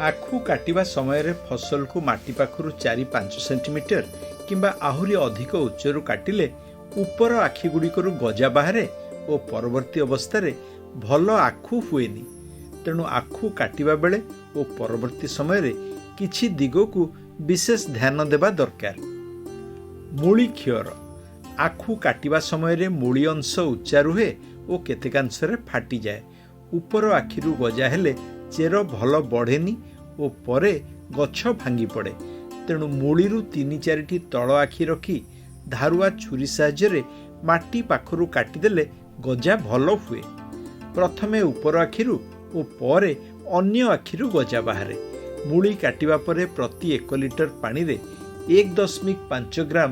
ଆଖୁ କାଟିବା ସମୟରେ ଫସଲକୁ ମାଟି ପାଖରୁ 4-5 ସେଣ୍ଟିମିଟର କିମ୍ବା ଆହୁରି ଅଧିକ ଉଚ୍ଚରୁ କାଟିଲେ ଉପର ଆଖିଗୁଡ଼ିକରୁ ଗଜା ବାହାରେ ଓ ପରବର୍ତ୍ତୀ ଅବସ୍ଥାରେ ଭଲ ଆଖୁ ହୁଏନି। ତେଣୁ ଆଖୁ କାଟିବା ବେଳେ ଓ ପରବର୍ତ୍ତୀ ସମୟରେ କିଛି ଦିଗକୁ ବିଶେଷ ଧ୍ୟାନ ଦେବା ଦରକାର। ମୂଳି ଖିଅର। ଆଖୁ କାଟିବା ସମୟରେ ମୂଳି ଅଂଶ ଉଚ୍ଚା ରୁହେ ଓ କେତେକାଂଶରେ ଫାଟିଯାଏ। ଉପର ଆଖିରୁ ଗଜା ହେଲେ ଚେର ଭଲ ବଢ଼େନି ଓ ପରେ ଗଛ ଭାଙ୍ଗି ପଡ଼େ। ତେଣୁ ମୂଳିରୁ ତିନି ଚାରିଟି ତଳ ଆଖି ରଖି ଧାରୁଆ ଛୁରୀ ସାହାଯ୍ୟରେ ମାଟି ପାଖରୁ କାଟିଦେଲେ ଗଜା ଭଲ ହୁଏ। ପ୍ରଥମେ ଉପର ଆଖିରୁ ଓ ପରେ ଅନ୍ୟ ଆଖିରୁ ଗଜା ବାହାରେ। ମୂଳି କାଟିବା ପରେ ପ୍ରତି 1 ଲିଟର ପାଣିରେ 1.5 ଗ୍ରାମ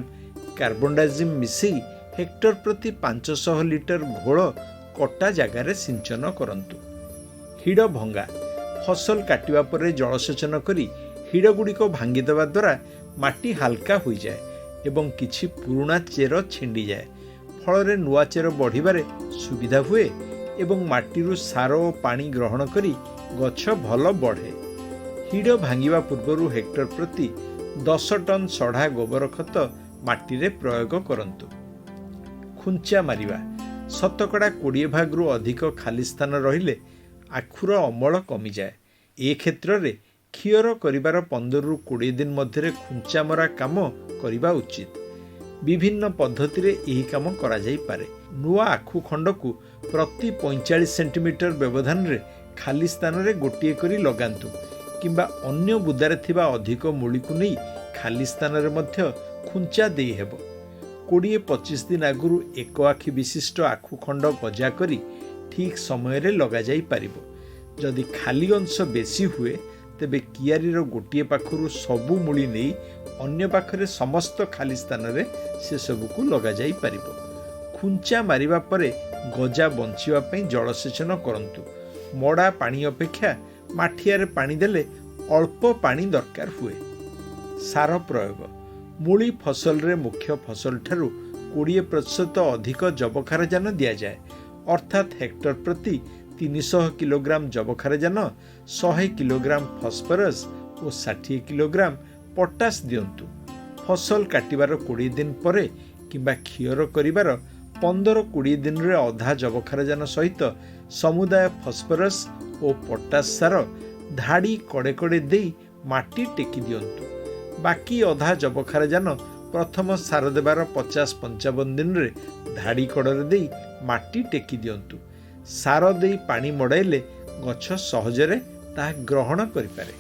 କାର୍ବୋଣ୍ଡାଜିମ୍ ମିଶାଇ ହେକ୍ଟର ପ୍ରତି 500 ଲିଟର ଘୋଳ କଟା ଜାଗାରେ ସିଞ୍ଚନ କରନ୍ତୁ। ହିଡ଼ ଭଙ୍ଗା। ଫସଲ କାଟିବା ପରେ ଜଳସେଚନ କରି ହିଡ଼ଗୁଡ଼ିକ ଭାଙ୍ଗିଦେବା ଦ୍ୱାରା ମାଟି ହାଲକା ହୋଇଯାଏ ଏବଂ କିଛି ପୁରୁଣା ଚେର ଛିଣ୍ଡିଯାଏ। ଫଳରେ ନୂଆ ଚେର ବଢ଼ିବାରେ ସୁବିଧା ହୁଏ ଏବଂ ମାଟିରୁ ସାର ଓ ପାଣି ଗ୍ରହଣ କରି ଗଛ ଭଲ ବଢ଼େ। ହିଡ଼ ଭାଙ୍ଗିବା ପୂର୍ବରୁ ହେକ୍ଟର ପ୍ରତି 10 ଟନ୍ ସଢ଼ା ଗୋବର ଖତ ମାଟିରେ ପ୍ରୟୋଗ କରନ୍ତୁ। ଖୁଞ୍ଚା ମାରିବା। ଶତକଡ଼ା 20 ଭାଗରୁ ଅଧିକ ଖାଲି ସ୍ଥାନ ରହିଲେ ଆଖୁର ଅମଳ କମିଯାଏ। ଏ କ୍ଷେତ୍ରରେ ଖିଅର କରିବାର 15ରୁ 20 ଦିନ ମଧ୍ୟରେ ଖୁଞ୍ଚା ମରା କାମ କରିବା ଉଚିତ। ବିଭିନ୍ନ ପଦ୍ଧତିରେ ଏହି କାମ କରାଯାଇପାରେ। ନୂଆ ଆଖୁ ଖଣ୍ଡକୁ ପ୍ରତି 45 ସେଣ୍ଟିମିଟର ବ୍ୟବଧାନରେ ଖାଲି ସ୍ଥାନରେ ଗୋଟିଏ କରି ଲଗାନ୍ତୁ କିମ୍ବା ଅନ୍ୟ ବୁଦାରେ ଥିବା ଅଧିକ ମୂଳିକୁ ନେଇ ଖାଲି ସ୍ଥାନରେ ମଧ୍ୟ ଖୁଞ୍ଚା ଦେଇହେବ। 20-25 ଦିନ ଆଗରୁ ଏକ ଆଖି ବିଶିଷ୍ଟ ଆଖୁ ଖଣ୍ଡ ଗଜା କରି ଠିକ୍ ସମୟରେ ଲଗାଯାଇପାରିବ। ଯଦି ଖାଲି ଅଂଶ ବେଶୀ ହୁଏ, ତେବେ କିଆରୀର ଗୋଟିଏ ପାଖରୁ ସବୁ ମୂଳି ନେଇ ଅନ୍ୟ ପାଖରେ ସମସ୍ତ ଖାଲି ସ୍ଥାନରେ ସେସବୁକୁ ଲଗାଯାଇପାରିବ। ଖୁଞ୍ଚା ମାରିବା ପରେ ଗଜା ବଞ୍ଚିବା ପାଇଁ ଜଳସେଚନ କରନ୍ତୁ। ମଡ଼ା ପାଣି ଅପେକ୍ଷା ମାଠିଆରେ ପାଣି ଦେଲେ ଅଳ୍ପ ପାଣି ଦରକାର ହୁଏ। ସାର ପ୍ରୟୋଗ। ମୂଳି ଫସଲରେ ମୁଖ୍ୟ ଫସଲଠାରୁ 20% ଅଧିକ ଯବକ୍ଷାରଜାନ ଦିଆଯାଏ। ଅର୍ଥାତ୍ ହେକ୍ଟର ପ୍ରତି 300 କିଲୋଗ୍ରାମ ଯବକ୍ଷାରଜାନ, 100 କିଲୋଗ୍ରାମ ଫସ୍ଫରସ୍ ଓ 60 କିଲୋଗ୍ରାମ ପଟାସ ଦିଅନ୍ତୁ। ଫସଲ କାଟିବାର 20 ଦିନ ପରେ କିମ୍ବା ଖିଅର କରିବାର 15-20 ଦିନରେ ଅଧା ଯବକ୍ଷାରଜାନ ସହିତ ସମୁଦାୟ ଫସ୍ଫରସ୍ ଓ ପଟାସ ସାର ଧାଡ଼ି କଡ଼େ କଡ଼େ ଦେଇ ମାଟି ଟେକି ଦିଅନ୍ତୁ। ବାକି ଅଧା ଯବକ୍ଷାରଜାନ ପ୍ରଥମ ସାର ଦେବାର 50-55 ଦିନରେ ଧାଡ଼ି କଡ଼ରେ ଦେଇ ମାଟି ଟେକି ଦିଅନ୍ତୁ। ସାର ଦେଇ ପାଣି ମଡ଼ାଇଲେ ଗଛ ସହଜରେ ତାହା ଗ୍ରହଣ କରିପାରେ।